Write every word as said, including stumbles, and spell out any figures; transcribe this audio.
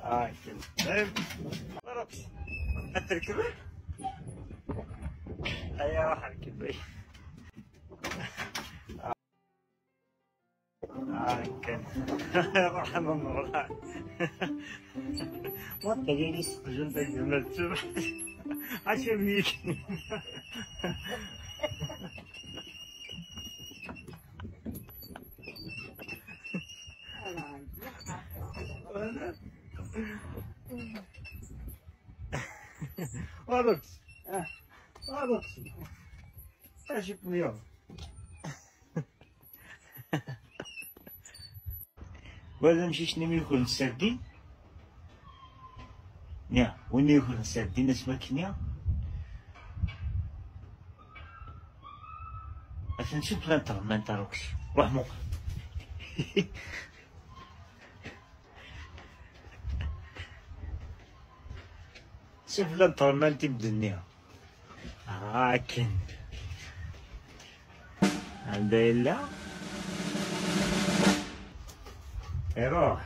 هاي كنت. طيب. ضربت. أتركب. أيوة، حركب. هاي كنت. رحم الله. وانت جاي يسق جنتك جملت. عشان ميك. Alex. Alex. Aşık mı ya? Wala amcic-nni mi yukren sardin? Ya, win yukren sardin asmi akken ya. Atan sufella n tɣemmant, a Alex. Ruḥ muqel. Sufella n tɣemmant i bedden-nni. Akken. Anda yella? Iruḥ.